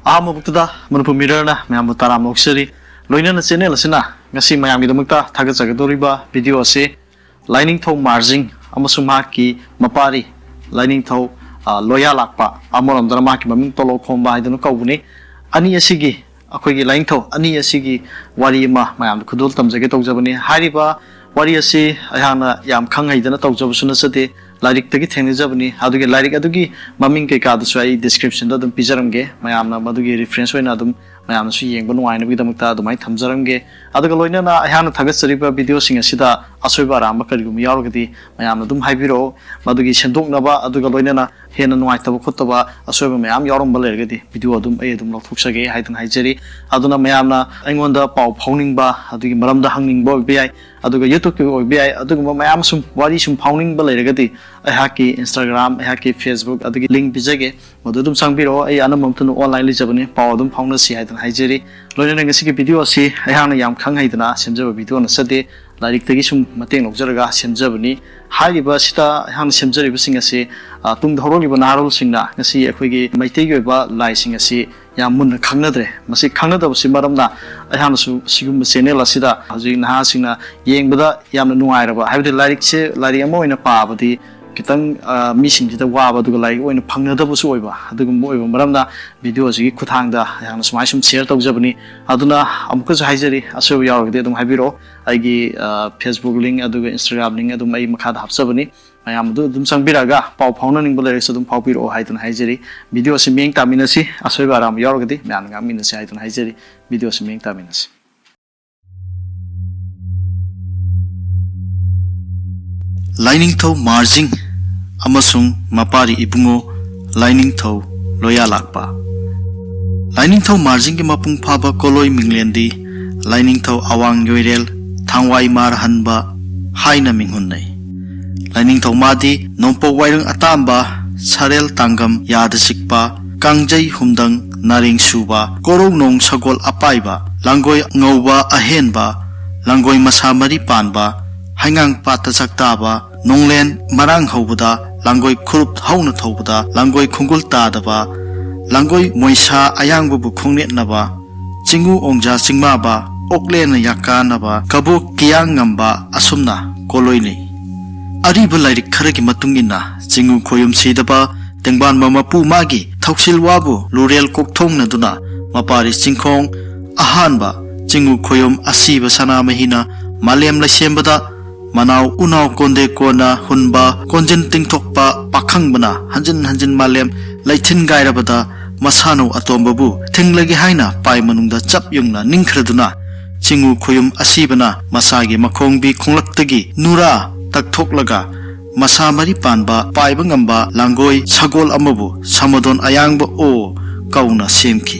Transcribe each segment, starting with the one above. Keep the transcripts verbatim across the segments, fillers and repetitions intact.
ꯑꯍꯥꯟꯕꯃꯛꯇꯗ ꯃꯅꯤꯄꯨꯔ ꯃꯤꯔꯔꯅ ꯃꯌꯥꯝꯕꯨ ꯇꯔꯥꯝꯅ ꯑꯣꯛꯆꯔꯤ꯫ ꯂꯣꯏꯅꯅ ꯆꯦꯅꯦꯜ ꯑꯁꯤꯅ ꯉꯁꯤ ꯃꯌꯥꯝꯒꯤꯗꯃꯛꯇ ꯊꯥꯒꯠꯆꯒꯗꯧꯔꯤꯕ ꯚꯤꯗꯤꯑꯣ ꯑꯁꯤ ꯂꯥꯏꯅꯤꯡꯊꯧ ꯃꯥꯔꯖꯤꯡ ꯑꯃꯁꯨꯡ ꯃꯍꯥꯛꯀꯤ ꯃꯄꯥꯔꯤ ꯂꯥꯏꯅꯤꯡꯊꯧ, ꯑ, ꯂꯣꯌꯥ ꯂꯥꯛꯄ, ꯑꯃꯔꯣꯝꯗꯅ ꯃꯍꯥꯛꯀꯤ ꯃꯃꯤꯡ ꯇꯣꯂꯣ ꯈꯣꯝꯕ ꯍꯥꯏꯗꯨꯅ ꯀꯧꯕꯅꯤ꯫ ꯑꯅꯤ ꯑꯁꯤꯒꯤ, ꯑꯩꯈꯣꯏꯒꯤ ꯂꯥꯏꯅꯤꯡꯊꯧ ꯑꯅꯤ ꯑꯁꯤꯒꯤ ꯋꯥꯔꯤ ꯑꯃ ꯃꯌꯥꯝꯗ ꯈꯨꯗꯣꯜ ꯇꯝꯖꯒꯦ ꯇꯧꯖꯕꯅꯤ꯫ ꯍꯥꯏꯔꯤꯕ ꯋꯥꯔꯤ ꯑꯁꯤ ꯑꯩꯍꯥꯛꯅ ꯌꯥꯝ ꯈꯪ ꯍꯩꯗꯅ ꯇꯧꯖꯕꯁꯨ ꯅꯠꯆꯗꯦ, ꯂꯥꯏꯔꯤꯛꯇꯒꯤ ꯊꯦꯡꯅꯖꯕꯅꯤ꯫ ꯑꯗꯨꯒꯤ ꯂꯥꯏꯔꯤꯛ ꯑꯗꯨꯒꯤ ꯃꯃꯤꯡ ꯀꯩꯀꯥꯗꯨꯁꯨ ꯑꯩ ꯗꯤꯁꯀ꯭ꯔꯤꯞꯁꯟꯗ ꯑꯗꯨꯝ ꯄꯤꯖꯔꯝꯒꯦ, ꯃꯌꯥꯝꯅ ꯃꯗꯨꯒꯤ ꯔꯤꯐꯔꯦꯟꯁ ꯑꯣꯏꯅ ꯑꯗꯨꯝ ꯃꯌꯥꯝꯅꯁꯨ ꯌꯦꯡꯕ ꯅꯨꯡꯉꯥꯏꯅꯕꯒꯤꯗꯃꯛꯇ ꯑꯗꯨꯃꯥꯏꯅ ꯊꯝꯖꯔꯝꯒꯦ꯫ ꯑꯗꯨꯒ ꯂꯣꯏꯅꯅ ꯑꯩꯍꯥꯛꯅ ꯊꯥꯒꯠꯆꯔꯤꯕ ꯚꯤꯗꯤꯑꯣꯁꯤꯡ ꯑꯁꯤꯗ ꯑꯁꯣꯏꯕ ꯑꯔꯥꯟꯕ ꯀꯔꯤꯒꯨꯝꯕ ꯌꯥꯎꯔꯒꯗꯤ ꯃꯌꯥꯝꯅ ꯑꯗꯨꯝ ꯍꯥꯏꯕꯤꯔꯛꯑꯣ꯫ ꯃꯗꯨꯒꯤ ꯁꯦꯝꯗꯣꯛꯅꯕ, ꯑꯗꯨꯒ ꯂꯣꯏꯅꯅ ꯍꯦꯟꯅ ꯅꯨꯡꯉꯥꯏꯇꯕ ꯈꯣꯠꯇꯕ ꯑꯁꯣꯏꯕ ꯃꯌꯥꯝ ꯌꯥꯎꯔꯝꯕ ꯂꯩꯔꯒꯗꯤ ꯚꯤꯗꯤꯑꯣ ꯑꯗꯨꯝ ꯑꯩ ꯑꯗꯨꯝ ꯂꯧꯊꯣꯛꯆꯒꯦ ꯍꯥꯏꯗꯨꯅ ꯍꯥꯏꯖꯔꯤ꯫ ꯑꯗꯨꯅ ꯃꯌꯥꯝꯅ ꯑꯩꯉꯣꯟꯗ ꯄꯥꯎ ꯐꯥꯎꯅꯤꯡꯕ, ꯑꯗꯨꯒꯤ ꯃꯔꯝꯗ ꯍꯪꯅꯤꯡꯕ ꯑꯣꯏꯕ ꯌꯥꯏ, ꯑꯗꯨꯒ ꯌꯨꯇ꯭ꯌꯨꯕꯀꯤ ꯑꯣꯏꯕ ꯌꯥꯏ, ꯑꯗꯨꯒꯨꯝꯕ ꯃꯌꯥꯝ ꯁꯨꯝ ꯋꯥꯔꯤ ꯁꯨꯝ ꯐꯥꯎꯅꯤꯡꯕ ꯂꯩꯔꯒꯗꯤ ꯑꯩꯍꯥꯛꯀꯤ ꯏꯟꯁꯇꯥꯒ꯭ꯔꯥꯝ, ꯑꯩꯍꯥꯛꯀꯤ ꯐꯦꯁꯕꯨꯛ ꯑꯗꯨꯒꯤ ꯂꯤꯡ ꯄꯤꯖꯒꯦ, ꯃꯗꯨ ꯑꯗꯨꯝ ꯆꯪꯕꯤꯔꯛꯑꯣ꯫ ꯑꯩ ꯑꯅꯝꯕ ꯃꯇꯝꯗ ꯑꯣꯟꯂꯥꯏꯟ ꯂꯩꯖꯕꯅꯤ, ꯄꯥꯎ ꯑꯗꯨꯝ ꯐꯥꯎꯅꯁꯤ ꯍꯥꯏꯗꯨꯅ ꯍꯥꯏꯖꯔꯤ꯫ ꯂꯣꯏꯅꯅ ꯉꯁꯤꯒꯤ ꯚꯤꯗꯤꯑꯣ ꯑꯁꯤ ꯑꯩꯍꯥꯛꯅ ꯌꯥꯝ ꯈꯪ ꯍꯩꯗꯅ ꯁꯦꯝꯖꯕ ꯚꯤꯗꯤꯑꯣ ꯅꯠꯆꯗꯦ, ꯂꯥꯏꯔꯤꯛꯇꯒꯤ ꯁꯨꯝ ꯃꯇꯦꯡ ꯂꯧꯖꯔꯒ ꯁꯦꯝꯖꯕꯅꯤ꯫ ꯍꯥꯏꯔꯤꯕ ꯑꯁꯤꯗ ꯑꯩꯍꯥꯛꯅ ꯁꯦꯝꯖꯔꯤꯕꯁꯤꯡ ꯑꯁꯤ, ꯑ, ꯇꯨꯡꯗ ꯍꯧꯔꯛꯂꯤꯕ ꯅꯍꯥꯔꯣꯜꯁꯤꯡꯅ ꯉꯁꯤ ꯑꯩꯈꯣꯏꯒꯤ ꯃꯩꯇꯩꯒꯤ ꯑꯣꯏꯕ ꯂꯥꯏꯁꯤꯡ ꯑꯁꯤ ꯌꯥꯝ ꯃꯨꯟꯅ ꯈꯪꯅꯗ꯭ꯔꯦ꯫ ꯃꯁꯤ ꯈꯪꯅꯗꯕꯁꯤ ꯃꯔꯝꯅ ꯑꯩꯍꯥꯛꯅꯁꯨ ꯁꯤꯒꯨꯝꯕ ꯆꯦꯅꯦꯜ ꯑꯁꯤꯗ ꯍꯧꯖꯤꯛ ꯅꯍꯥꯁꯤꯡꯅ ꯌꯦꯡꯕꯗ ꯌꯥꯝꯅ ꯅꯨꯡꯉꯥꯏꯔꯕ, ꯍꯥꯏꯕꯗꯤ ꯂꯥꯏꯔꯤꯛꯁꯦ, ꯂꯥꯏꯔꯤꯛ ꯑꯃ ꯑꯣꯏꯅ ꯄꯥꯕꯗꯤ ꯈꯤꯇꯪ, ꯑ, ꯃꯤꯁꯤꯡꯁꯤꯗ ꯋꯥꯕ, ꯑꯗꯨꯒ ꯂꯥꯏꯔꯤꯛ ꯑꯣꯏꯅ ꯐꯪꯅꯗꯕꯁꯨ ꯑꯣꯏꯕ, ꯑꯗꯨꯒꯨꯝꯕ ꯑꯣꯏꯕ ꯃꯔꯝꯅ ꯚꯤꯗꯤꯑꯣ ꯑꯁꯤꯒꯤ ꯈꯨꯠꯊꯥꯡꯗ ꯑꯩꯍꯥꯛꯅ ꯁꯨꯃꯥꯏꯅ ꯁꯨꯝ ꯁꯤꯌꯔ ꯇꯧꯖꯕꯅꯤ꯫ ꯑꯗꯨꯅ ꯑꯃꯨꯛꯀꯁꯨ ꯍꯥꯏꯖꯔꯤ, ꯑꯁꯣꯏꯕ ꯌꯥꯎꯔꯒꯗꯤ ꯑꯗꯨꯝ ꯍꯥꯏꯕꯤꯔꯛꯑꯣ꯫ ꯑꯩꯒꯤ, ꯑ, ꯐꯦꯁꯕꯨꯛ ꯂꯤꯡ ꯑꯗꯨꯒ ꯏꯟꯁꯇꯥꯒ꯭ꯔꯥꯝ ꯂꯤꯡ ꯑꯗꯨꯝ ꯑꯩ ꯃꯈꯥꯗ ꯍꯥꯞꯆꯕꯅꯤ꯫ ꯃꯌꯥꯝ ꯑꯗꯨ ꯑꯗꯨꯝ ꯆꯪꯕꯤꯔꯛꯑꯒ ꯄꯥꯎ ꯐꯥꯎꯅꯅꯤꯡꯕ ꯂꯩꯔꯒꯁꯨ ꯑꯗꯨꯝ ꯐꯥꯎꯕꯤꯔꯛꯑꯣ ꯍꯥꯏꯗꯨꯅ ꯍꯥꯏꯖꯔꯤ꯫ ꯚꯤꯗꯤꯑꯣ ꯑꯁꯤ ꯃꯤꯠꯌꯦꯡ ꯇꯥꯃꯤꯟꯅꯁꯤ, ꯑꯁꯣꯏꯕ ꯑꯔꯥꯟꯕ ꯌꯥꯎꯔꯒꯗꯤ ꯃꯌꯥꯝꯅ ꯉꯥꯡꯃꯤꯟꯅꯁꯤ ꯍꯥꯏꯗꯨꯅ ꯍꯥꯏꯖꯔꯤ꯫ ꯚꯤꯗꯤꯑꯣ ꯑꯁꯤ ꯃꯤꯠꯌꯦꯡ ꯇꯥꯃꯤꯟꯅꯁꯤ꯫ ꯂꯥꯏꯅꯤꯡꯊꯧ ꯃꯥꯔꯖꯤꯡ ꯑꯃꯁꯨꯡ ꯃꯄꯥꯔꯤ ꯏꯕꯨꯡꯉꯣ ꯂꯥꯏꯅꯤꯡꯊꯧ ꯂꯣꯌꯥꯂꯥꯛꯄ꯫ ꯂꯥꯏꯅꯤꯡꯊꯧ ꯃꯥꯔꯖꯤꯡꯒꯤ ꯃꯄꯨꯡ ꯐꯥꯕ ꯀꯣꯂꯣꯏ ꯃꯤꯡꯂꯦꯟꯗꯤ ꯂꯥꯏꯅꯤꯡꯊꯧ ꯑꯋꯥꯡ ꯌꯣꯏꯔꯦꯜ ꯊꯥꯡꯋꯥꯏ ꯃꯥꯔ ꯍꯟꯕ ꯍꯥꯏꯅ ꯃꯤꯡꯍꯨꯟꯅꯩ꯫ ꯂꯥꯏꯅꯤꯡꯊꯧ ꯃꯥꯗꯤ ꯅꯣꯡꯄꯣꯛ ꯋꯥꯏꯔꯪ ꯑꯇꯥꯝꯕ, ꯁꯥꯔꯦꯜ ꯇꯥꯡꯒꯝ ꯌꯥꯗ ꯆꯤꯛꯄ, ꯀꯥꯡꯖꯩ ꯍꯨꯝꯗꯪ ꯅꯥꯔꯦꯡ ꯁꯨꯕ, ꯀꯣꯔꯧꯅꯣꯡ ꯁꯒꯣꯜ ꯑꯄꯥꯏꯕ, ꯂꯥꯡꯒꯣꯏ ꯉꯧꯕ ꯑꯍꯦꯟꯕ, ꯂꯥꯡꯒꯣꯏ ꯃꯁꯥ ꯃꯔꯤ ꯄꯥꯟꯕ, ꯍꯩꯉꯥꯡ ꯄꯥꯠꯇ ꯆꯥꯛꯇꯥꯕ, ꯅꯣꯡꯂꯦꯟ ꯃꯔꯥꯡ ꯍꯧꯕꯗ, ꯂꯥꯡꯒꯣꯏ ꯈꯨꯔꯨꯞ ꯍꯧꯅ ꯊꯧꯕꯗ, ꯂꯥꯡꯒꯣꯏ ꯈꯣꯡꯒꯨꯜ ꯇꯥꯗꯕ, ꯂꯥꯡꯒꯣꯏ ꯃꯣꯏꯁꯥ ꯑꯌꯥꯡꯕꯕꯨ ꯈꯣꯡꯅꯦꯠꯅꯕ, ꯆꯤꯡꯉꯨ ꯑꯣꯡꯖꯥ ꯆꯤꯡꯃꯥꯕ, ꯑꯣꯛꯂꯦꯅ ꯌꯥꯀꯥꯅꯕ, ꯀꯕꯣꯛ ꯀꯤꯌꯥꯡ ꯉꯝꯕ ꯑꯁꯨꯝꯅ ꯀꯣꯂꯣꯏ ꯂꯩ꯫ ꯑꯔꯤꯕ ꯂꯥꯏꯔꯤꯛ ꯈꯔꯒꯤ ꯃꯇꯨꯡ ꯏꯟꯅ ꯆꯤꯡꯉꯨ ꯈꯣꯌꯨꯝ ꯁꯤꯗꯕ ꯇꯦꯡꯕꯥꯟꯕ ꯃꯄꯨ ꯃꯥꯒꯤ ꯊꯧꯁꯤꯜ ꯋꯥꯕꯨ ꯂꯨꯔꯦꯜ ꯀꯣꯛꯊꯣꯡꯅꯗꯨꯅ ꯃꯄꯥꯔꯤ ꯆꯤꯡꯈꯣꯡ ꯑꯍꯥꯟꯕ ꯆꯤꯡꯉꯨ ꯈꯣꯌꯨꯝ ꯑꯁꯤꯕ ꯁꯅꯥꯃꯍꯤꯅ ꯃꯥꯂꯦꯝ ꯂꯩꯁꯦꯝꯕꯗ ꯃꯅꯥꯎ ꯎꯅꯥꯎ ꯀꯣꯟꯗꯦ ꯀꯣꯟꯅ ꯍꯨꯟꯕ ꯀꯣꯟꯖꯤꯟ ꯇꯤꯡꯊꯣꯛꯄ ꯄꯥꯈꯪꯕꯅ ꯍꯟꯖꯤꯟ ꯍꯟꯖꯤꯟ ꯃꯥꯂꯦꯝ ꯂꯩꯊꯤꯟ ꯒꯥꯏꯔꯕꯗ ꯃꯁꯥꯅꯧ ꯑꯇꯣꯝꯕꯕꯨ ꯊꯤꯡꯂꯒꯦ ꯍꯥꯏꯅ ꯄꯥꯏ ꯃꯅꯨꯡꯗ ꯆꯞ ꯌꯨꯡꯅ ꯅꯤꯡꯈ꯭ꯔꯗꯨꯅ ꯆꯤꯡꯉꯨ ꯈꯣꯌꯨꯝ ꯑꯁꯤꯕꯅ ꯃꯁꯥꯒꯤ ꯃꯈꯣꯡꯕꯤ ꯈꯣꯡꯂꯛꯇꯒꯤ ꯅꯨꯔꯥ ꯇꯛꯊꯣꯛꯂꯒ ꯃꯁꯥ ꯃꯔꯤ ꯄꯥꯟꯕ ꯄꯥꯏꯕ ꯉꯝꯕ ꯂꯥꯡꯒꯣꯏ ꯁꯒꯣꯜ ꯑꯃꯕꯨ ꯁꯃꯗꯣꯟ ꯑꯌꯥꯡꯕ ꯑꯣ ꯀꯧꯅ ꯁꯦꯝꯈꯤ꯫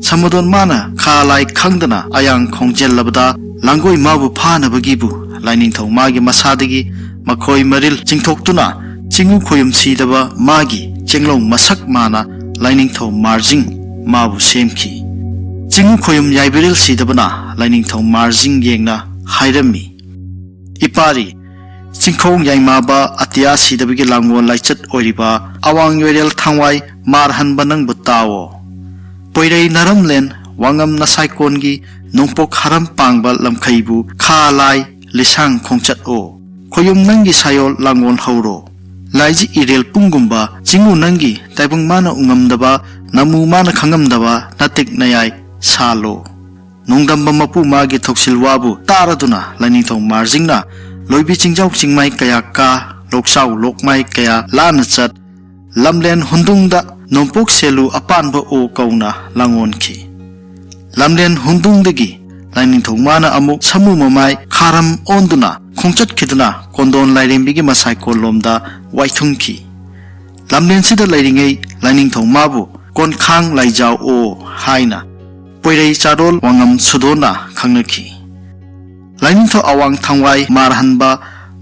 ꯁꯃꯗꯣꯟ ꯃꯥꯅ ꯈꯥ ꯂꯥꯏ ꯈꯪꯗꯅ ꯑꯌꯥꯡ ꯈꯣꯡꯖꯦꯜꯂꯕꯗ ꯂꯥꯡꯒꯣꯏ ꯃꯥꯕꯨ ꯐꯥꯅꯕꯒꯤꯕꯨ ꯂꯥꯏꯅꯤꯡꯊꯧ ꯃꯥꯒꯤ ꯃꯁꯥꯗꯒꯤ ꯃꯈꯣꯏ ꯃꯔꯤꯜ ꯆꯤꯡꯊꯣꯛꯇꯨꯅ ꯆꯤꯡꯉꯨ ꯈꯣꯌꯨꯝ ꯁꯤꯗꯕ ꯃꯥꯒꯤ ꯆꯦꯡꯂꯧ ꯃꯁꯛ ꯃꯥꯅ ꯂꯥꯏꯅꯤꯡꯊꯧ ꯃꯥꯔꯖꯤꯡ ꯃꯥꯕꯨ ꯁꯦꯝꯈꯤ꯫ ꯆꯤꯡꯉꯨ ꯈꯣꯌꯨꯝ ꯌꯥꯏꯕꯤꯔꯦꯜ ꯁꯤꯗꯕꯅ ꯂꯥꯏꯅꯤꯡꯊꯧ ꯃꯥꯔꯖꯤꯡ ꯌꯦꯡꯅ ꯍꯥꯏꯔꯝꯃꯤ, ꯏꯄꯥꯔꯤ, ꯆꯤꯡꯈꯣꯡ ꯌꯥꯏꯃꯥꯕ ꯑꯇꯤꯌꯥ ꯁꯤꯗꯕꯒꯤ ꯂꯥꯡꯒꯣꯜ ꯂꯥꯏꯆꯠ ꯑꯣꯏꯔꯤꯕ ꯑꯋꯥꯡ ꯌꯣꯏꯔꯦꯜ ꯊꯥꯡꯋꯥꯏ ꯃꯥꯔꯍꯟꯕ ꯅꯪꯕꯨ ꯇꯥꯋꯣ꯫ ꯄꯣꯏꯔꯩ ꯅꯔꯝꯂꯦꯟ ꯋꯥꯉꯝ ꯅꯁꯥꯏꯀꯣꯟꯒꯤ ꯅꯣꯡꯄꯣꯛ ꯍꯥꯔꯝ ꯄꯥꯡꯕ ꯂꯝꯈꯩꯕꯨ ꯈꯥ ꯂꯥꯏ ꯂꯤꯁꯥꯡ ꯈꯣꯡꯆꯠ ꯑꯣ꯫ ꯈꯣꯌꯨꯝ ꯅꯪꯒꯤ ꯁꯥꯌꯣꯜ ꯂꯥꯡꯒꯣꯜ ꯍꯧꯔꯣ꯫ ꯂꯥꯏꯖꯤ ꯏꯔꯦꯜ ꯄꯨꯡꯒꯨꯝꯕ ꯆꯤꯡꯉꯨ ꯅꯪꯒꯤ ꯇꯥꯏꯕꯪ ꯃꯥꯅ ꯎꯉꯝꯗꯕ, ꯅꯃꯨ ꯃꯥꯅ ꯈꯪꯉꯝꯗꯕ ꯅꯇꯤꯛ ꯅꯌꯥꯏ ꯁꯥꯜꯂꯣ꯫ ꯅꯣꯡꯗꯝꯕ ꯃꯄꯨ ꯃꯥꯒꯤ ꯊꯧꯁꯤꯜ ꯋꯥꯕꯨ ꯇꯥꯔꯗꯨꯅ ꯂꯥꯏꯅꯤꯡꯊꯧ ꯃꯥꯔꯖꯤꯡꯅ ꯂꯣꯏꯕꯤ ꯆꯤꯡꯖꯥꯎ ꯆꯤꯡꯃꯥꯏ ꯀꯌꯥ ꯀꯥ, ꯂꯣꯛꯆꯥꯎ ꯂꯣꯛꯃꯥꯏ ꯀꯌꯥ ꯂꯥꯟꯅ ꯆꯠ, ꯂꯝꯂꯦꯟ ꯍꯨꯟꯗꯨꯡꯗ ꯅꯣꯡꯄꯣꯛ ꯁꯦꯂꯨ ꯑꯄꯥꯟꯕ ꯑꯣ ꯀꯧꯅ ꯂꯥꯡꯑꯣꯟꯈꯤ꯫ ꯂꯝꯂꯦꯟ ꯍꯨꯟꯗꯨꯡꯗꯒꯤ ꯂꯥꯏꯅꯤꯡꯊꯧ ꯃꯥꯅ ꯑꯃꯨꯛ ꯁꯃꯨ ꯃꯃꯥꯏ ꯈꯥꯔꯝ ꯑꯣꯟꯗꯨꯅ ꯈꯣꯡꯆꯠꯈꯤꯗꯨꯅ ꯀꯣꯟꯗꯣꯟ ꯂꯥꯏꯔꯦꯝꯕꯤꯒꯤ ꯃꯁꯥꯏꯀꯣꯜꯂꯣꯝꯗ ꯋꯥꯏꯊꯨꯡꯈꯤ꯫ ꯂꯝꯂꯦꯟꯁꯤꯗ ꯂꯩꯔꯤꯉꯩ ꯂꯥꯏꯅꯤꯡꯊꯧ ꯃꯥꯕꯨ ꯀꯣꯟꯈꯥꯡ ꯂꯥꯏꯖꯥꯎ ꯑꯣ ꯍꯥꯏꯅ ꯄꯣꯏꯔꯩ ꯆꯥꯔꯣꯜ ꯋꯥꯉꯝ ꯁꯨꯗꯣꯟꯅ ꯈꯪꯅꯈꯤ꯫ ꯂꯥꯏꯅꯤꯡꯊꯧ ꯑꯋꯥꯡ ꯊꯥꯡꯋꯥꯏ ꯃꯥꯔꯍꯟꯕ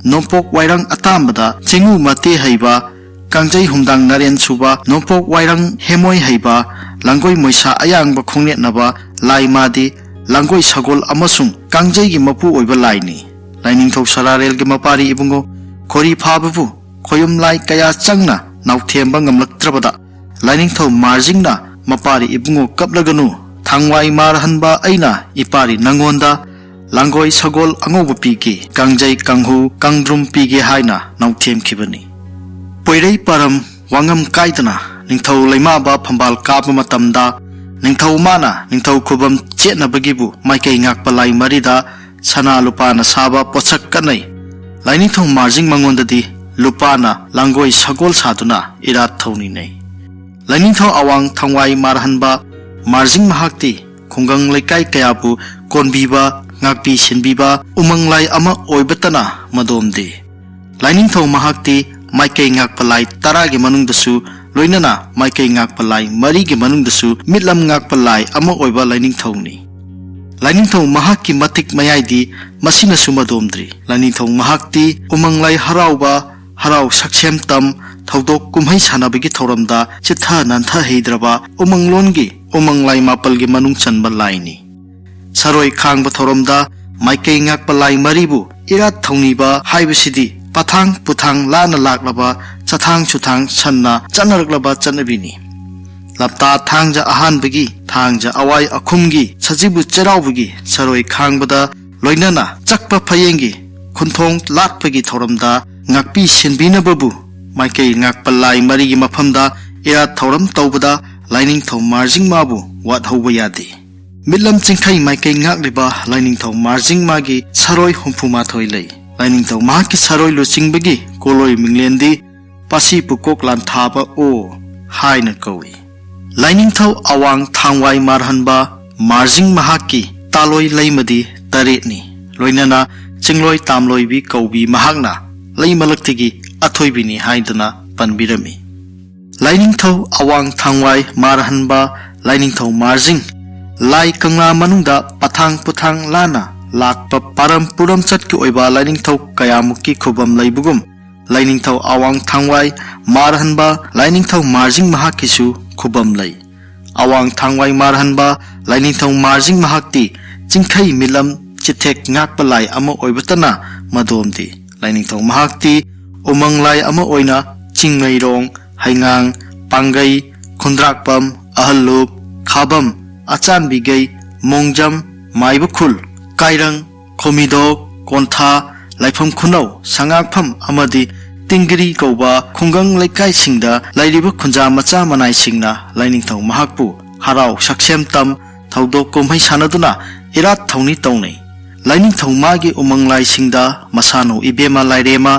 ꯅꯣꯡꯄꯣꯛ ꯋꯥꯏꯔꯪ ꯑꯇꯥꯝꯕꯗ ꯆꯤꯡꯉꯨ ꯃꯇꯦ ꯍꯩꯕ, ꯀꯥꯡꯖꯩ ꯍꯨꯝꯗꯥꯡ ꯅꯔꯦꯟ ꯁꯨꯕ ꯅꯣꯡꯄꯣꯛ ꯋꯥꯏꯔꯪ ꯍꯦꯃꯣꯏ ꯍꯩꯕ, ꯂꯥꯡꯒꯣꯏ ꯃꯣꯏꯁꯥ ꯑꯌꯥꯡꯕ ꯈꯣꯡꯅꯦꯠꯅꯕ ꯂꯥꯏ ꯃꯥꯗꯤ ꯂꯥꯡꯒꯣꯏ ꯁꯒꯣꯜ ꯑꯃꯁꯨꯡ ꯀꯥꯡꯖꯩꯒꯤ ꯃꯄꯨ ꯑꯣꯏꯕ ꯂꯥꯏꯅꯤ꯫ ꯂꯥꯏꯅꯤꯡꯊꯧ ꯁꯔꯥꯔꯦꯜꯒꯤ ꯃꯄꯥꯔꯤ ꯏꯕꯨꯡꯉꯣ ꯈꯣꯔꯤ ꯐꯥꯕꯕꯨ ꯈꯣꯌꯨꯝ ꯂꯥꯏ ꯀꯌꯥ ꯆꯪꯅ ꯅꯥꯎꯊꯦꯝꯕ ꯉꯝꯂꯛꯇ꯭ꯔꯕꯗ ꯂꯥꯏꯅꯤꯡꯊꯧ ꯃꯥꯔꯖꯤꯡꯅ, "ꯃꯄꯥꯔꯤ ꯏꯕꯨꯡꯉꯣ ꯀꯞꯂꯒꯅꯨ, ꯊꯥꯡꯋꯥꯏ ꯃꯥꯔꯍꯟꯕ ꯑꯩꯅ ꯏꯄꯥꯔꯤ ꯅꯪꯉꯣꯟꯗ ꯂꯥꯡꯒꯣꯏ ꯁꯒꯣꯜ ꯑꯉꯧꯕ ꯄꯤꯒꯦ, ꯀꯥꯡꯖꯩ ꯀꯥꯡꯍꯨ ꯀꯥꯡꯗ꯭ꯔꯨꯝ ꯄꯤꯒꯦ" ꯍꯥꯏꯅ ꯅꯥꯎꯊꯦꯝꯈꯤꯕꯅꯤ꯫ ꯄꯣꯏꯔꯩ ꯄꯥꯔꯝ ꯋꯥꯉꯝ ꯀꯥꯏꯗꯅ ꯅꯤꯡꯊꯧ ꯂꯩꯃꯥꯕ ꯐꯝꯕꯥꯜ ꯀꯥꯕ ꯃꯇꯝꯗ, ꯅꯤꯡꯊꯧ ꯃꯥꯅ ꯅꯤꯡꯊꯧ ꯈꯨꯕꯝ ꯆꯦꯠꯅꯕꯒꯤꯕꯨ ꯃꯥꯏꯀꯩ ꯉꯥꯛꯄ ꯂꯥꯏ ꯃꯔꯤꯗ ꯁꯅꯥ ꯂꯨꯄꯥꯅ ꯁꯥꯕ ꯄꯣꯠꯁꯛ ꯀꯠꯅꯩ꯫ ꯂꯥꯏꯅꯤꯡꯊꯧ ꯃꯥꯔꯖꯤꯡ ꯃꯉꯣꯟꯗꯗꯤ ꯂꯨꯄꯥꯅ ꯂꯥꯡꯒꯣꯏ ꯁꯒꯣꯜ ꯁꯥꯗꯨꯅ ꯏꯔꯥꯠ ꯊꯧꯅꯤꯅꯩ꯫ ꯂꯥꯏꯅꯤꯡꯊꯧ ꯑꯋꯥꯡ ꯊꯥꯡꯋꯥꯏ ꯃꯥꯔꯍꯟꯕ ꯃꯥꯔꯖꯤꯡ ꯃꯍꯥꯛꯇꯤ ꯈꯨꯡꯒꯪ ꯂꯩꯀꯥꯏ ꯀꯌꯥꯕꯨ ꯀꯣꯟꯕꯤꯕ, ꯉꯥꯛꯄꯤ ꯁꯦꯟꯕꯤꯕ ꯎꯃꯪ ꯂꯥꯏ ꯑꯃ ꯑꯣꯏꯕꯇꯅ ꯃꯗꯣꯝꯗꯦ꯫ ꯂꯥꯏꯅꯤꯡꯊꯧ ꯃꯍꯥꯛꯇꯤ ꯃꯥꯏꯀꯩ ꯉꯥꯛꯄ ꯂꯥꯏ ꯇꯔꯥꯒꯤ ꯃꯅꯨꯡꯗꯁꯨ, ꯂꯣꯏꯅꯅ ꯃꯥꯏꯀꯩ ꯉꯥꯛꯄ ꯂꯥꯏ ꯃꯔꯤꯒꯤ ꯃꯅꯨꯡꯗꯁꯨ ꯃꯤꯠꯂꯝ ꯉꯥꯛꯄ ꯂꯥꯏ ꯑꯃ ꯑꯣꯏꯕ ꯂꯥꯏꯅꯤꯡꯊꯧꯅꯤ꯫ ꯂꯥꯏꯅꯤꯡꯊꯧ ꯃꯍꯥꯛꯀꯤ ꯃꯇꯤꯛ ꯃꯌꯥꯏꯗꯤ ꯃꯁꯤꯅꯁꯨ ꯃꯗꯣꯝꯗ꯭ꯔꯤ꯫ ꯂꯥꯏꯅꯤꯡꯊꯧ ꯃꯍꯥꯛꯇꯤ ꯎꯃꯪ ꯂꯥꯏ ꯍꯔꯥꯎꯕ, ꯍꯔꯥꯎ ꯁꯛꯁꯦꯝ ꯇꯝ, ꯊꯧꯗꯣꯛ ꯀꯨꯝꯍꯩ ꯁꯥꯟꯅꯕꯒꯤ ꯊꯧꯔꯝꯗ ꯆꯤꯠꯊ ꯅꯥꯟꯊ ꯍꯩꯗ꯭ꯔꯕ ꯎꯃꯪꯂꯣꯟꯒꯤ ꯎꯃꯪ ꯂꯥꯏ ꯃꯥꯄꯜꯒꯤ ꯃꯅꯨꯡ ꯆꯟꯕ ꯂꯥꯏꯅꯤ꯫ ꯁꯔꯣꯏ ꯈꯥꯡꯕ ꯊꯧꯔꯝꯗ ꯃꯥꯏꯀꯩ ꯉꯥꯛꯄ ꯂꯥꯏ ꯃꯔꯤꯕꯨ ꯏꯔꯥꯠ ꯊꯧꯅꯤꯕ ꯍꯥꯏꯕꯁꯤꯗꯤ ꯄꯊꯥꯡ ꯄꯨꯊꯥꯡ ꯂꯥꯟꯅ ꯂꯥꯛꯂꯕ, ꯆꯊꯥꯡ ꯁꯨꯊꯥꯡ ꯁꯟꯅ ꯆꯠꯅꯔꯛꯂꯕ ꯆꯠꯅꯕꯤꯅꯤ꯫ ꯂꯝꯇꯥ ꯊꯥꯡꯖ ꯑꯍꯥꯟꯕꯒꯤ, ꯊꯥꯡꯖ ꯑꯋꯥꯏ ꯑꯈꯨꯝꯒꯤ, ꯁꯖꯤꯕꯨ ꯆꯩꯔꯥꯎꯕꯒꯤ, ꯁꯔꯣꯏ ꯈꯥꯡꯕꯗ ꯂꯣꯏꯅꯅ ꯆꯛꯄ ꯐꯌꯦꯡꯒꯤ ꯈꯨꯟꯊꯣꯡ ꯂꯥꯠꯄꯒꯤ ꯊꯧꯔꯝꯗ ꯉꯥꯛꯄꯤ ꯁꯦꯟꯕꯤꯅꯕꯕꯨ ꯃꯥꯏꯀꯩ ꯉꯥꯛꯄ ꯂꯥꯏ ꯃꯔꯤꯒꯤ ꯃꯐꯝꯗ ꯏꯔꯥꯠ ꯊꯧꯔꯝ ꯇꯧꯕꯗ ꯂꯥꯏꯅꯤꯡꯊꯧ ꯃꯥꯔꯖꯤꯡ ꯃꯥꯕꯨ ꯋꯥꯠꯍꯧꯕ ꯌꯥꯗꯦ꯫ ꯃꯤꯠꯂꯝ ꯆꯤꯡꯈꯩ ꯃꯥꯏꯀꯩ ꯉꯥꯛꯂꯤꯕ ꯂꯥꯏꯅꯤꯡꯊꯧ ꯃꯥꯔꯖꯤꯡ ꯃꯥꯒꯤ ꯁꯔꯣꯏ ꯍꯨꯝꯐꯨ ꯃꯥꯊꯣꯏ ꯂꯩ꯫ ꯂꯥꯏꯅꯤꯡꯊꯧ ꯃꯍꯥꯛꯀꯤ ꯁꯔꯣꯏ ꯂꯨꯆꯤꯡꯕꯒꯤ ꯀꯣꯂꯣꯏ ꯃꯤꯡꯂꯦꯟꯗꯤ ꯄꯥꯁꯤ ꯄꯨꯀꯣꯛ ꯂꯥꯟꯊꯥꯕ ꯑꯣ ꯍꯥꯏꯅ ꯀꯧꯏ꯫ ꯂꯥꯏꯅꯤꯡꯊꯧ ꯑꯋꯥꯡ ꯊꯥꯡꯋꯥꯏ ꯃꯥꯔꯍꯟꯕ ꯃꯥꯔꯖꯤꯡ ꯃꯍꯥꯛꯀꯤ ꯇꯥꯂꯣꯏ ꯂꯩꯃꯗꯤ ꯇꯔꯦꯠꯅꯤ꯫ ꯂꯣꯏꯅꯅ ꯆꯤꯡꯂꯣꯏ ꯇꯥꯝꯂꯣꯏꯕꯤ ꯀꯧꯕꯤ ꯃꯍꯥꯛꯅ ꯂꯩꯃꯂꯛꯇꯒꯤ ꯑꯊꯣꯏꯕꯤꯅꯤ ꯍꯥꯏꯗꯨꯅ ꯄꯟꯕꯤꯔꯝꯃꯤ꯫ ꯂꯥꯏꯅꯤꯡꯊꯧ ꯑꯋꯥꯡ ꯊꯥꯡꯋꯥꯏ ꯃꯥꯔꯍꯟꯕ ꯂꯥꯏꯅꯤꯡꯊꯧ ꯃꯥꯔꯖꯤꯡ ꯂꯥꯏ ꯀꯪꯂꯥ ꯃꯅꯨꯡꯗ ꯄꯊꯥꯡ ꯄꯨꯊꯥꯡ ꯂꯥꯟꯅ ꯂꯥꯛꯄ ꯄꯥꯔꯝ ꯄꯨꯔꯝꯆꯠꯀꯤ ꯑꯣꯏꯕ ꯂꯥꯏꯅꯤꯡꯊꯧ ꯀꯌꯥꯃꯨꯛꯀꯤ ꯈꯨꯕꯝ ꯂꯩꯕꯒꯨꯝ, ꯂꯥꯏꯅꯤꯡꯊꯧ ꯑꯋꯥꯡ ꯊꯥꯡꯋꯥꯏ ꯃꯥꯔꯍꯟꯕ ꯂꯥꯏꯅꯤꯡꯊꯧ ꯃꯥꯔꯖꯤꯡ ꯃꯍꯥꯛꯀꯤꯁꯨ ꯈꯨꯕꯝ ꯂꯩ꯫ ꯑꯋꯥꯡ ꯊꯥꯡꯋꯥꯏ ꯃꯥꯔꯍꯟꯕ ꯂꯥꯏꯅꯤꯡꯊꯧ ꯃꯥꯔꯖꯤꯡ ꯃꯍꯥꯛꯇꯤ ꯆꯤꯡꯈꯩ ꯃꯤꯠꯂꯝ ꯆꯤꯊꯦꯛ ꯉꯥꯛꯄ ꯂꯥꯏ ꯑꯃ ꯑꯣꯏꯕꯇꯅ ꯃꯗꯣꯝꯗꯤ꯫ ꯂꯥꯏꯅꯤꯡꯊꯧ ꯃꯍꯥꯛꯇꯤ ꯎꯃꯪ ꯂꯥꯏ ꯑꯃ ꯑꯣꯏꯅ ꯆꯤꯡꯃꯩꯔꯣꯡ, ꯍꯩꯉꯥꯡ, ꯄꯥꯡꯒꯩ, ꯈꯨꯟꯗ꯭ꯔꯥꯛꯄꯝ, ꯑꯍꯜꯂꯨꯞ, ꯈꯥꯕꯝ, ꯑꯆꯥꯟꯕꯤꯒꯩ, ꯃꯣꯡꯖꯝ, ꯃꯥꯏꯕꯈꯨꯜ, ꯀꯥꯏꯔꯪ, ꯈꯣꯃꯤꯗꯣꯛ, ꯀꯣꯟꯊꯥ, ꯂꯥꯏꯐꯝ ꯈꯨꯅꯧ, ꯁꯉꯥꯛꯐꯝ ꯑꯃꯗꯤ ꯇꯤꯡꯒꯤꯔꯤ ꯀꯧꯕ ꯈꯨꯡꯒꯪ ꯂꯩꯀꯥꯏꯁꯤꯡꯗ ꯂꯩꯔꯤꯕ ꯈꯨꯟꯖꯥ ꯃꯆꯥ ꯃꯅꯥꯏꯁꯤꯡꯅ ꯂꯥꯏꯅꯤꯡꯊꯧ ꯃꯍꯥꯛꯄꯨ ꯍꯔꯥꯎ ꯁꯛꯁꯦꯝ ꯇꯝ, ꯊꯧꯗꯣꯛ ꯀꯨꯝꯍꯩ ꯁꯥꯟꯅꯗꯨꯅ ꯏꯔꯥꯠ ꯊꯧꯅꯤ ꯇꯧꯅꯩ꯫ ꯂꯥꯏꯅꯤꯡꯊꯧ ꯃꯥꯒꯤ ꯎꯃꯪ ꯂꯥꯏꯁꯤꯡꯗ ꯃꯁꯥꯅꯧ ꯏꯕꯦꯝꯃ ꯂꯥꯏꯔꯦꯝꯃ,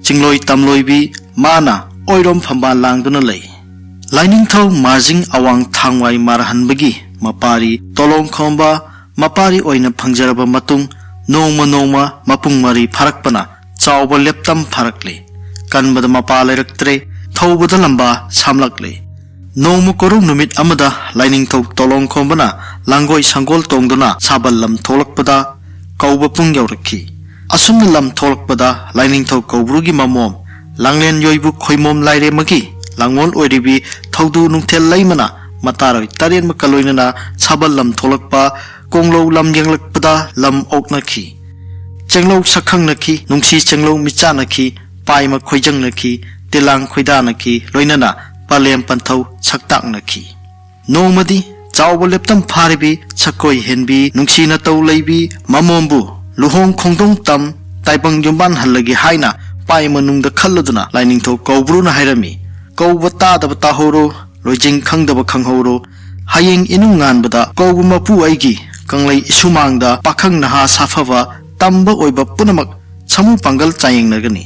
ꯆꯤꯡꯂꯣꯏ ꯇꯝꯂꯣꯏꯕꯤ ꯃꯥꯅ ꯑꯣꯏꯔꯣꯝ ꯐꯝꯕꯥꯜ ꯂꯥꯡꯗꯨꯅ ꯂꯩ꯫ ꯂꯥꯏꯅꯤꯡꯊꯧ ꯃꯥꯔꯖꯤꯡ ꯑꯋꯥꯡ ꯊꯥꯡꯋꯥꯏ ꯃꯥꯔꯍꯟꯕꯒꯤ ꯃꯄꯥꯔꯤ ꯇꯣꯂꯣꯡ ꯈꯣꯝꯕ ꯃꯄꯥꯔꯤ ꯑꯣꯏꯅ ꯐꯪꯖꯔꯕ ꯃꯇꯨꯡ, ꯅꯣꯡꯃ ꯅꯣꯡꯃ ꯃꯄꯨꯡ ꯃꯔꯩ ꯐꯥꯔꯛꯄꯅ ꯆꯥꯎꯕ ꯂꯦꯞꯇꯝ ꯐꯥꯔꯛꯂꯦ꯫ ꯀꯟꯕꯗ ꯃꯄꯥ ꯂꯩꯔꯛꯇ꯭ꯔꯦ, ꯊꯧꯕꯗ ꯂꯝꯕꯥ ꯁꯥꯝꯂꯛꯂꯦ꯫ ꯅꯣꯡꯃ ꯀꯣꯔꯧ ꯅꯨꯃꯤꯠ ꯑꯃꯗ ꯂꯥꯏꯅꯤꯡꯊꯧ ꯇꯣꯂꯣꯡ ꯈꯣꯝꯕꯅ ꯂꯥꯡꯒꯣꯏ ꯁꯪꯒꯣꯜ ꯇꯣꯡꯗꯨꯅ ꯁꯥꯕꯜ ꯂꯝ ꯊꯣꯛꯂꯛꯄꯗ ꯀꯧꯕ ꯄꯨꯡ ꯌꯧꯔꯛꯈꯤ꯫ ꯑꯁꯨꯝꯅ ꯂꯝ ꯊꯣꯛꯂꯛꯄꯗ ꯂꯥꯏꯅꯤꯡꯊꯧ ꯀꯧꯕ꯭ꯔꯨꯒꯤ ꯃꯃꯣꯝ ꯂꯥꯡꯂꯦꯟ ꯌꯣꯏꯕꯨ ꯈꯣꯏꯃꯣꯝ ꯂꯥꯏꯔꯦꯝꯃꯒꯤ ꯂꯥꯡꯒꯣꯜ ꯑꯣꯏꯔꯤꯕꯤ ꯊꯧꯗꯨ ꯅꯨꯡꯊꯦꯜ ꯂꯩꯃꯅ ꯃꯇꯥꯔꯣꯏ ꯇꯔꯦꯠꯃꯛꯀ ꯂꯣꯏꯅꯅ ꯁꯥꯕꯜ ꯂꯝ ꯊꯣꯛꯂꯛꯄ ꯀꯣꯡꯂꯧ ꯂꯝ ꯌꯦꯡꯂꯛꯄꯗ ꯂꯝ ꯑꯣꯛꯅꯈꯤ꯫ ꯆꯦꯡꯂꯧ ꯁꯛꯈꯪꯅꯈꯤ, ꯅꯨꯡꯁꯤ ꯆꯦꯡꯂꯧ ꯃꯤꯠꯆꯥꯅꯈꯤ, ꯄꯥꯏꯃ ꯈꯣꯏꯖꯪꯅꯈꯤ, ꯇꯤꯂꯥꯡ ꯈꯣꯏꯗꯥꯅꯈꯤ, ꯂꯣꯏꯅꯅ ꯄꯂꯦꯝ ꯄꯟꯊꯧ ꯁꯛꯇꯥꯛꯅꯈꯤ꯫ ꯅꯣꯡꯃꯗꯤ ꯆꯥꯎꯕ ꯂꯦꯞꯇꯝ ꯐꯥꯔꯤꯕꯤ ꯁꯛꯀꯣꯏ ꯍꯦꯟꯕꯤ ꯅꯨꯡꯁꯤ ꯅꯇꯧ ꯂꯩꯕꯤ ꯃꯃꯣꯝꯕꯨ ꯂꯨꯍꯣꯡ ꯈꯣꯡꯗꯣꯡ ꯇꯝ ꯇꯥꯏꯕꯪ ꯌꯨꯝꯕꯥꯟ ꯍꯜꯂꯒꯦ ꯍꯥꯏꯅ ꯄꯥꯏ ꯃꯅꯨꯡꯗ ꯈꯜꯂꯗꯨꯅ ꯂꯥꯏꯅꯤꯡꯊꯧ ꯀꯧꯕ꯭ꯔꯨꯅ ꯍꯥꯏꯔꯝꯃꯤ, "ꯀꯧꯕ ꯇꯥꯗꯕ ꯇꯥꯍꯧꯔꯣ, ꯂꯣꯏꯖꯤꯡ ꯈꯪꯗꯕ ꯈꯪꯍꯧꯔꯣ꯫ ꯍꯌꯦꯡ ꯏꯅꯨꯡ ꯉꯥꯟꯕꯗ ꯀꯧꯕ ꯃꯄꯨ ꯑꯩꯒꯤ ꯀꯪꯂꯩ ꯏꯁꯨꯃꯥꯡꯗ ꯄꯥꯈꯪ ꯅꯍꯥ ꯁꯥꯐꯕ ꯇꯝꯕ ꯑꯣꯏꯕ ꯄꯨꯝꯅꯃꯛ ꯁꯥꯃꯨ ꯄꯥꯡꯒꯜ ꯆꯥꯌꯦꯡꯅꯒꯅꯤ꯫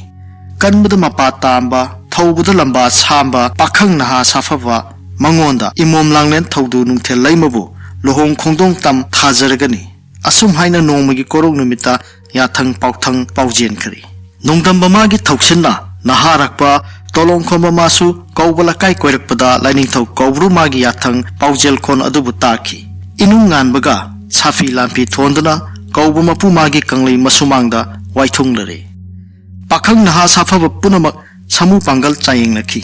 ꯀꯟꯕꯗ ꯃꯄꯥ ꯇꯥꯝꯕ, ꯊꯧꯕꯗ ꯂꯝꯕꯥ ꯁꯥꯝꯕ ꯄꯥꯈꯪ ꯅꯍꯥ ꯁꯥꯐꯕ ꯃꯉꯣꯟꯗ ꯏꯃꯣꯝ ꯂꯥꯡꯂꯦꯟ ꯊꯧꯗꯨ ꯅꯨꯡꯊꯦꯜ ꯂꯩꯃꯕꯨ ꯂꯨꯍꯣꯡ ꯈꯣꯡꯗꯣꯡ ꯇꯝ ꯊꯥꯖꯔꯒꯅꯤ"꯫ ꯑꯁꯨꯝ ꯍꯥꯏꯅ ꯅꯣꯡꯃꯒꯤ ꯀꯣꯔꯧ ꯅꯨꯃꯤꯠꯇ ꯌꯥꯊꯪ ꯄꯥꯎꯊꯪ ꯄꯥꯎꯖꯦꯟꯈ꯭ꯔꯦ꯫ ꯅꯣꯡꯗꯝꯕ ꯃꯥꯒꯤ ꯊꯧꯁꯤꯟꯅ ꯅꯍꯥꯔꯛꯄ ꯇꯣꯂꯣꯡꯈꯣꯝꯕ ꯃꯥꯁꯨ ꯀꯧꯕ ꯂꯩꯀꯥꯏ ꯀꯣꯏꯔꯛꯄꯗ ꯂꯥꯏꯅꯤꯡꯊꯧ ꯀꯧꯕ꯭ꯔꯨ ꯃꯥꯒꯤ ꯌꯥꯊꯪ ꯄꯥꯎꯖꯦꯜ ꯈꯣꯟ ꯑꯗꯨꯕꯨ ꯇꯥꯈꯤ꯫ ꯏꯅꯨꯡ ꯉꯥꯟꯕꯒ ꯁꯥꯐꯤ ꯂꯥꯟꯐꯤ ꯊꯣꯟꯗꯨꯅ ꯀꯧꯕ ꯃꯄꯨ ꯃꯥꯒꯤ ꯀꯪꯂꯩ ꯃꯁꯨꯃꯥꯡꯗ ꯋꯥꯏꯊꯨꯡꯂꯔꯦ꯫ ꯄꯥꯈꯪ ꯅꯍꯥ ꯁꯥꯐꯕ ꯄꯨꯝꯅꯃꯛ ꯁꯥꯃꯨ ꯄꯥꯡꯒꯜ ꯆꯥꯌꯦꯡꯅꯈꯤ꯫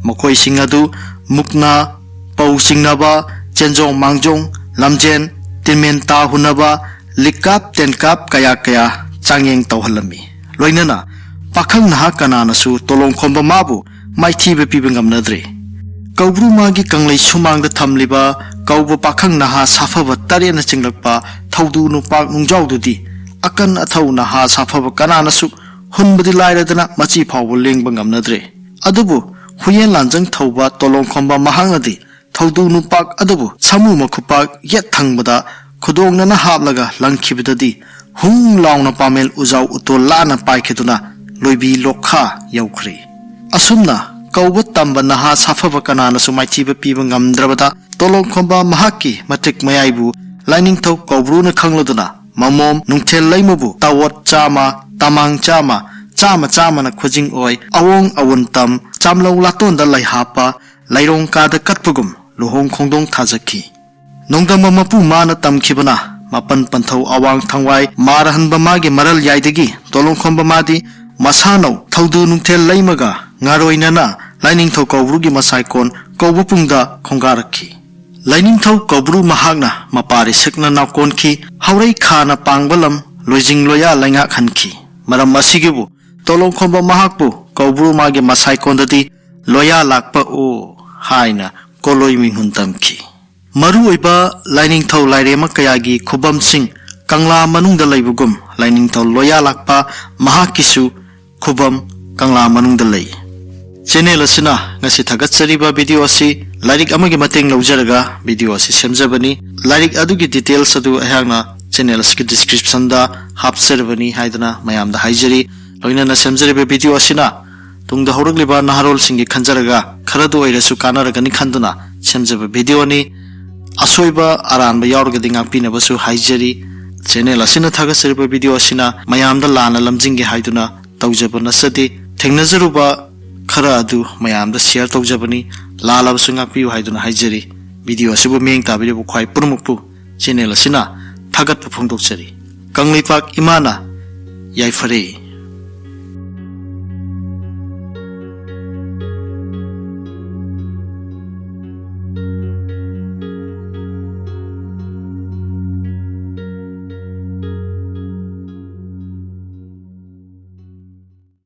ꯃꯈꯣꯏꯁꯤꯡ ꯑꯗꯨ ꯃꯨꯛꯅꯥ, ꯄꯧ ꯆꯤꯡꯅꯕ, ꯆꯦꯟꯖꯣꯡ ꯃꯥꯡꯖꯣꯡ, ꯂꯝꯖꯦꯟ, ꯇꯤꯟꯃꯦꯟ ꯇꯥ ꯍꯨꯟꯅꯕ, ꯂꯤꯛꯀꯥꯞ ꯇꯦꯟꯀꯥꯞ ꯀꯌꯥ ꯀꯌꯥ ꯆꯥꯡꯌꯦꯡ ꯇꯧꯍꯜꯂꯝꯃꯤ꯫ ꯂꯣꯏꯅꯅ ꯄꯥꯈꯪ ꯅꯍꯥ ꯀꯅꯥꯅꯁꯨ ꯇꯣꯂꯣꯡꯈꯣꯝꯕ ꯃꯥꯕꯨ ꯃꯥꯏꯊꯤꯕ ꯄꯤꯕ ꯉꯝꯅꯗ꯭ꯔꯦ꯫ ꯀꯧꯕ꯭ꯔꯨ ꯃꯥꯒꯤ ꯀꯪꯂꯩ ꯁꯨꯃꯥꯡꯗ ꯊꯝꯂꯤꯕ ꯀꯧꯕ ꯄꯥꯈꯪ ꯅꯍꯥ ꯁꯥꯐꯕ ꯇꯔꯦꯠꯅ ꯆꯤꯡꯂꯛꯄ ꯊꯧꯗꯨ ꯅꯨꯄꯥꯛ ꯅꯨꯡꯖꯥꯎꯗꯨꯗꯤ ꯑꯀꯟ ꯑꯊꯧ ꯅꯍꯥ ꯁꯥꯐꯕ ꯀꯅꯥꯅꯁꯨ ꯍꯨꯟꯕꯗꯤ ꯂꯥꯏꯔꯗꯅ ꯃꯆꯤ ꯐꯥꯎꯕ ꯂꯦꯡꯕ ꯉꯝꯅꯗ꯭ꯔꯦ꯫ ꯑꯗꯨꯕꯨ ꯍꯨꯌꯦꯟ ꯂꯥꯟꯖꯪ ꯊꯧꯕ ꯇꯣꯂꯣꯡꯈꯣꯝꯕ ꯃꯍꯥꯛꯅꯗꯤ ꯊꯧꯗꯨ ꯅꯨꯄꯥꯛ ꯑꯗꯨꯕꯨ ꯁꯥꯃꯨ ꯃꯈꯨꯄꯥꯛ ꯌꯦꯠ ꯊꯪꯕꯗ ꯈꯨꯗꯣꯡꯅꯅ ꯍꯥꯞꯂꯒ ꯂꯪꯈꯤꯕꯗꯗꯤ ꯍꯨꯡ ꯂꯥꯎꯅ ꯄꯥꯃꯦꯜ ꯎꯖꯥꯎ ꯎꯇꯣꯜ ꯂꯥꯅ ꯄꯥꯏꯈꯤꯗꯨꯅ ꯂꯣꯏꯕꯤ ꯂꯣꯛꯈꯥ ꯌꯧꯈ꯭ꯔꯦ꯫ ꯑꯁꯨꯝꯅ ꯀꯧꯕ ꯇꯝꯕ ꯅꯍꯥ ꯁꯥꯐꯕ ꯀꯅꯥꯅꯁꯨ ꯃꯥꯏꯊꯤꯕ ꯄꯤꯕ ꯉꯝꯗ꯭ꯔꯕꯗ ꯇꯣꯂꯣꯡꯈꯣꯝꯕ ꯃꯍꯥꯛꯀꯤ ꯃꯇꯤꯛ ꯃꯌꯥꯏꯕꯨ ꯂꯥꯏꯅꯤꯡꯊꯧ ꯀꯧꯕ꯭ꯔꯨꯅ ꯈꯪꯂꯗꯨꯅ ꯃꯃꯣꯝ ꯅꯨꯡꯊꯦꯜ ꯂꯩꯃꯕꯨ ꯇꯥꯋꯣꯠ ꯆꯥꯝꯃ, ꯇꯃꯥꯡ ꯆꯥꯝꯃ, ꯆꯥꯝꯃ ꯆꯥꯝꯃꯅ ꯈꯨꯖꯤꯡ ꯑꯣꯏ ꯑꯋꯣꯡ ꯑꯋꯨꯟ ꯇꯝ ꯆꯥꯝꯂꯧ ꯂꯥꯇꯣꯟꯗ ꯂꯩ ꯍꯥꯞꯄ ꯂꯩꯔꯣꯡ ꯀꯥꯗ ꯀꯠꯄꯒꯨꯝ ꯂꯨꯍꯣꯡ ꯈꯣꯡꯗꯣꯡ ꯊꯥꯖꯈꯤ꯫ ꯅꯣꯡꯗꯝꯕ ꯃꯄꯨ ꯃꯥꯅ ꯇꯝꯈꯤꯕꯅ ꯃꯥꯄꯟ ꯄꯟꯊꯧ ꯑꯋꯥꯡ ꯊꯪꯋꯥꯏ ꯃꯥꯔꯍꯟꯕ ꯃꯥꯒꯤ ꯃꯔꯜ ꯌꯥꯏꯗꯒꯤ ꯇꯣꯂꯣꯡꯈꯣꯝꯕ ꯃꯥꯗꯤ ꯃꯁꯥꯅꯧ ꯊꯧꯗꯨ ꯅꯨꯡꯊꯦꯜ ꯂꯩꯃꯒ ꯉꯥꯔꯣꯏꯅꯅ ꯂꯥꯏꯅꯤꯡꯊꯧ ꯀꯧꯕ꯭ꯔꯨꯒꯤ ꯃꯁꯥꯏꯀꯣꯟ ꯀꯧꯕ ꯄꯨꯡꯗ ꯈꯣꯡꯒꯥꯔꯛꯈꯤ꯫ ꯂꯥꯏꯅꯤꯡꯊꯧ ꯀꯧꯕ꯭ꯔꯨ ꯃꯍꯥꯛꯅ ꯃꯄꯥꯔꯤ ꯁꯛꯅ ꯅꯥꯎꯀꯣꯟꯈꯤ, ꯍꯧꯔꯩ ꯈꯥꯅ ꯄꯥꯡꯕ ꯂꯝ ꯂꯣꯏꯖꯤꯡ ꯂꯣꯌꯥ ꯂꯩꯉꯥꯛꯍꯟꯈꯤ꯫ ꯃꯔꯝ ꯑꯁꯤꯒꯤꯕꯨ ꯇꯣꯂꯣꯡꯈꯣꯝꯕ ꯃꯍꯥꯛꯄꯨ ꯀꯧꯕ꯭ꯔꯨ ꯃꯥꯒꯤ ꯃꯁꯥꯏꯀꯣꯟꯗꯗꯤ ꯂꯣꯌꯥ ꯂꯥꯛꯄ ꯑꯣ ꯍꯥꯏꯅ ꯀꯣꯂꯣꯏ ꯃꯤꯡꯍꯨꯟ ꯇꯝꯈꯤ꯫ ꯃꯔꯨꯑꯣꯏꯕ ꯂꯥꯏꯅꯤꯡꯊꯧ ꯂꯥꯏꯔꯦꯝꯃ ꯀꯌꯥꯒꯤ ꯈꯨꯕꯝꯁꯤꯡ ꯀꯪꯂꯥ ꯃꯅꯨꯡꯗ ꯂꯩꯕꯒꯨꯝ ꯂꯥꯏꯅꯤꯡꯊꯧ ꯂꯣꯌꯥ ꯂꯥꯛꯄ ꯃꯍꯥꯛꯀꯤꯁꯨ ꯈꯨꯕꯝ ꯀꯪꯂꯥ ꯃꯅꯨꯡꯗ ꯂꯩ꯫ ꯆꯦꯅꯦꯜ ꯑꯁꯤꯅ ꯉꯁꯤ ꯊꯥꯒꯠꯆꯔꯤꯕ ꯚꯤꯗꯤꯑꯣ ꯑꯁꯤ ꯂꯥꯏꯔꯤꯛ ꯑꯃꯒꯤ ꯃꯇꯦꯡ ꯂꯧꯖꯔꯒ ꯚꯤꯗꯤꯑꯣ ꯑꯁꯤ ꯁꯦꯝꯖꯕꯅꯤ꯫ ꯂꯥꯏꯔꯤꯛ ꯑꯗꯨꯒꯤ ꯗꯤꯇꯦꯜꯁ ꯑꯗꯨ ꯑꯩꯍꯥꯛꯅ ꯆꯦꯅꯦꯜ ꯑꯁꯤꯒꯤ ꯗꯤꯁꯀ꯭ꯔꯤꯞꯁꯟꯗ ꯍꯥꯞꯆꯔꯕꯅꯤ ꯍꯥꯏꯗꯨꯅ ꯃꯌꯥꯝꯗ ꯍꯥꯏꯖꯔꯤ꯫ ꯂꯣꯏꯅꯅ ꯁꯦꯝꯖꯔꯤꯕ ꯚꯤꯗꯤꯑꯣ ꯑꯁꯤꯅ ꯇꯨꯡꯗ ꯍꯧꯔꯛꯂꯤꯕ ꯅꯍꯥꯔꯣꯜꯁꯤꯡꯒꯤ ꯈꯟꯖꯔꯒ ꯈꯔꯗ ꯑꯣꯏꯔꯁꯨ ꯀꯥꯟꯅꯔꯒꯅꯤ ꯈꯟꯗꯨꯅ ꯁꯦꯝꯖꯕ ꯚꯤꯗꯤꯑꯣꯅꯤ꯫ ꯑꯁꯣꯏꯕ ꯑꯔꯥꯟꯕ ꯌꯥꯎꯔꯒꯗꯤ ꯉꯥꯛꯄꯤꯅꯕꯁꯨ ꯍꯥꯏꯖꯔꯤ꯫ ꯆꯦꯅꯦꯜ ꯑꯁꯤꯅ ꯊꯥꯒꯠꯆꯔꯤꯕ ꯚꯤꯗꯤꯑꯣ ꯑꯁꯤꯅ ꯃꯌꯥꯝꯗ ꯂꯥꯟꯅ ꯂꯝꯖꯤꯡꯒꯦ ꯍꯥꯏꯗꯨꯅ ꯇꯧꯖꯕ ꯅꯠꯆꯗꯦ꯫ ꯊꯦꯡꯅꯖꯔꯨꯕ ꯈꯔ ꯑꯗꯨ ꯃꯌꯥꯝꯗ ꯁꯤꯌꯔ ꯇꯧꯖꯕꯅꯤ꯫ ꯂꯥꯜꯂꯕꯁꯨ ꯉꯥꯛꯄꯤꯌꯨ ꯍꯥꯏꯗꯨꯅ ꯍꯥꯏꯖꯔꯤ꯫ ꯚꯤꯗꯤꯑꯣ ꯑꯁꯤꯕꯨ ꯃꯤꯠꯌꯦꯡ ꯇꯥꯕꯤꯔꯤꯕ ꯈ꯭ꯋꯥꯏ ꯄꯨꯝꯅꯃꯛꯄꯨ ꯆꯦꯅꯦꯜ ꯑꯁꯤꯅ ꯊꯥꯒꯠꯄ ꯐꯣꯡꯗꯣꯛꯆꯔꯤ꯫ ꯀꯪꯂꯩꯄꯥꯛ ꯏꯃꯥꯅ ꯌꯥꯏꯐꯔꯦ꯫